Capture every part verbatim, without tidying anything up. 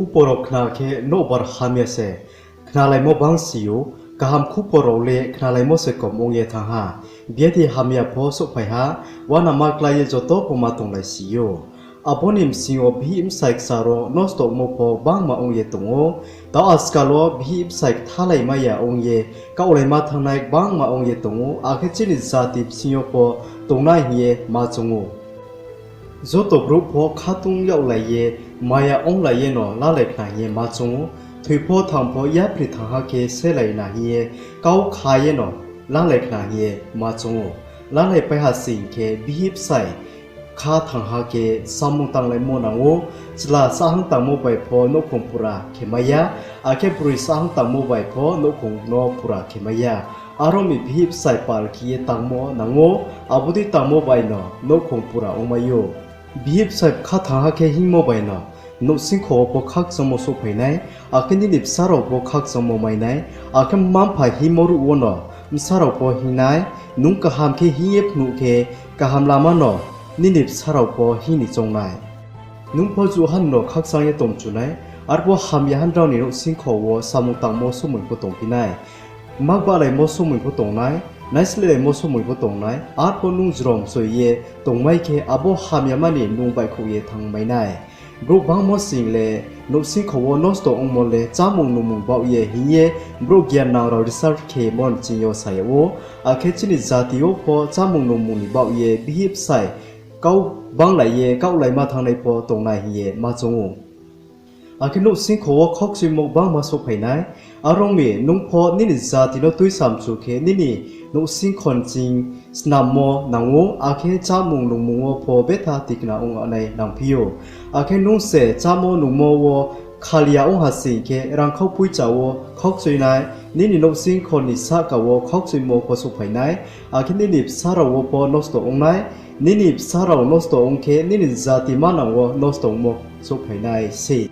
Khupor rao khna khe nouhbar hamya se khnalaimo bangsi ou, kaham khupor rao le khnalaimo se kom ong ye thanng ha. Biadi hamya pho souhphai ha, uanama klái ye joto pho ma tonglaisi ou. Abo ni bsing yo bihih bsai kchar wo nosto ongmo pho gbangma ong ye tong ou. Tao ajkal wo bihih bsai kthalaimai ya ong ye kaohlaima thanngnai gbangma ong ye tong ou, akhe chini jati bsing yo pho tongnai hing ye ma choung ou. Joto brouh pho khatung yaglai ye, maya onglai ye no lalai khna hing ye ma choung ou. Thoi pho thang pho yapri thangha khe selai na hing ye kau kha ye no lalai khna hing ye ma choung ou. Lalaipai ha sing khe bihih bsai kha thangha khe samung tanglaimo nang ou. Chla sahang tangmo bai pho nouhkhong pura khe mai ya, akhe broi sahang tangmo bai pho nouhkhong no pura khe mai ya. Are ong mi bihih bsai pal khe ye tangmo nang ou, abo dei tangmo bai no nouhkhong pura ongmai ou. Bihih bsai kha thangha khe hingmo bai no nouhsingkho wo pho khakchangmo souhphai nai, akhe nini bsa rao pho khakchangmo mai nai, akhe mma-mpha hingmo ruh wo no bsa rao pho hing nai. Nung kaham khe hing ye phnuh khe, kaham lama no nini bsa rao pho hing ni choung nai. Nung pho juhha no khakchang ye tongmchu nai, arpho hamya hanrao ni nouhsingkho wo samung tangmo somoi pho tongphi nai. Mak bahlaimo somoi pho tong nai, naislelaimo somoi pho tong nai, arpho nung jrom soi ye tongmai khe abo hamyama ni nung baihkhouh ye thanngmai nai. Brouh bangmo sing le nouhsingkho wo nosto ongmo le chámung nungmung baoh ye hing ye brouh giannang rao research khemo ni ching yo sa yag ou, akhe chini jati yo pho chámung nungmung ni baoh ye bihih bsai kau banglai ye kaohlaima thanngnai pho tongnai hing ye ma choung ou. Akhe nouhsingkho wo khaukchoimo gbangma souhphai nai. Are ong mi nung pho nini jati no tuisamchu khe nini nouhsingkho ni ching snammo nang ou, akhe chámung nungmung wo pho betha tikna ong nai nangphi ou. Akhe nung se chámo nungmo wo khaliya ong ha sing khe rangkhau poicha wo khaukchoi nai, nini nouhsingkho ni sahka wo khaukchoimo pho souhphai nai, akhe nini bsa rao wo pho nosto ong nai, nini bsa rao nosto ong khe nini jati manang wo nosto ongmo souhphai nai sei.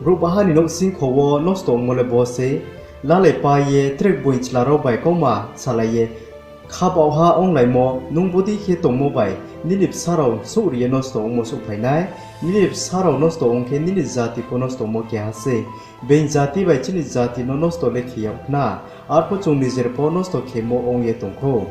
Brouh baha ni nouhsingkho wo nosto ongmo le bo sei, lalaipai ye tre boi chla rao bai kauma salai ye khabaohha onglaimo, nung bodei khe tongmo bai nini bsa rao souhri ye nosto ongmo souhphai nai. Nini bsa rao nosto ong khe nini jati pho nosto ongmo keha sei. Being jati bai chini jati no nosto le khe yag khna, arpho chung nijer pho nosto khemo ong ye tong khou.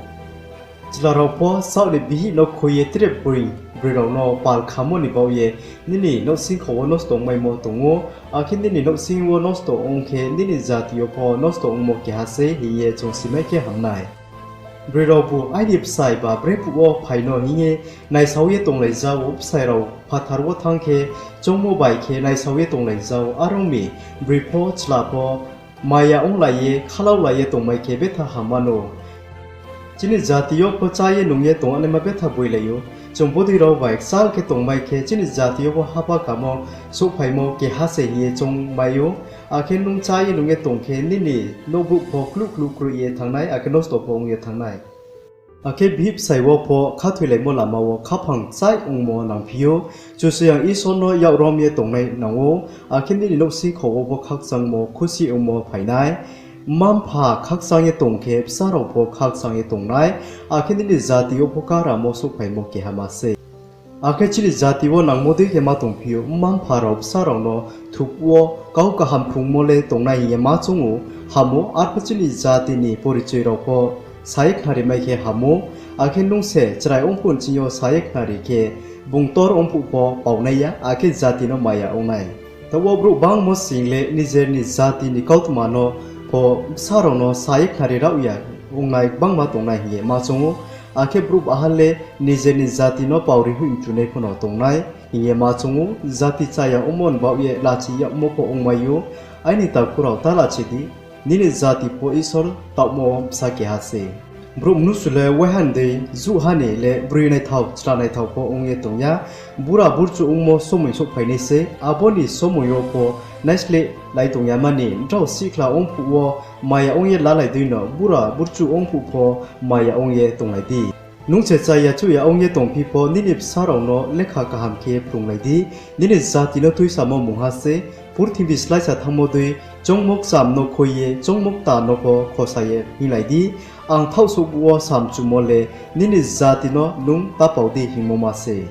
Chla rao pho saoh ni bihih no khui ye tre boi broi rao no pal khamo ni baoh ye nini nouhsingkho wo nosto ongmaimo tong ou, akhe nini nouhsing wo nosto ong khe nini jati yo pho nosto ongmo keha sei hing ye chung simai khe ham nai. Broi raobu aini bsai ba brephuh wo phai no hing ye naisao ye tonglai ja ou, bsai rao phathar wo thanng khe choungmo bai khe naisao ye tonglai ja ou, are ong mi broi pho chla pho maya onglai ye khalaulai ye tongmai khe betha ham mano. Chini jati yo pho chá ye nung ye tongnaima betha boilai ou. Chung bodei rao bai kchal khe tongmai khe chini jati yo pho haba kamo souhphaimo keha se hing ye choungmai ou. Akhe nung chá ye nung ye tong khe nini nouhbrouh pho kluh kluh kroih ye thanng nai, akhe nosto pho ong ye thanng nai. Akhe bihih bsai wo pho khathoilaimo lama wo khaphang chai ongmo nangphi ou. Kchusoyang Isor no yak rom ye tongnai nang ou, akhe nini nouhsingkho wo pho khakchangmo khusi ongmo phai nai. Mma-mpha khakchang ye tong khe bsa rao pho khakchang ye tong nai, akhe nini jati yo pho karamo souhphaimo kehama sei. Akhe chini jati wo nangmo dei khe ma tongphi ou, mma-mpha rao bsa rao no thuphuh wo kau kaham phrungmo le tongnai hing ye ma choung ou, ham ou, arpho chini jati ni porichoi rao pho sa ye khnari mai khe ham ou. Akhe nung se chrai ongphuh nching yo sa ye khnari khe, bung tor ongphuh pho pao nai ya, akhe jati no maya ong nai. Taoh wo brouh bangmo sing le nijer ni jati ni kautma no pho bsa rao no sa ye khnari raoh ya ongnai gbangma tongnai hing ye ma choung ou. Akhe brouh baha le nijer ni jati no paori hoih mchunai pho no tongnai hing ye ma choung ou. Jati chaya ongmo ni baoh ye lachi yagmo pho ongmai ou. Aini takhu rao, ta lachi di, nini jati pho Isor taohmo bsa keha sei. Brouh mnusu le waiha ni dei, juhha ni le broi naithao, chla naithao pho ong ye tong ya. Bura burchu ongmo somoi souhphai nai sei, abo ni somoi yo pho naisleh lai tong ya mani, nrao sihkhla ongphuh wo maya ong ye lalai dei no, bura burchu ongphuh pho maya ong ye tonglai di. Nung se chaya chuya ong ye tongphi pho, nini bsa rao no lekha kaham khe phrunglai di. Nini jati no tuisamo mungha sei, purthimbi sláisa thanngmo dei, choungmo kcham no khui ye, choungmo kta no pho khosa ye hinglai di. Ang thaohsouhbu wo samchumo le, nini jati no nung ta pao di hingmo ma sei.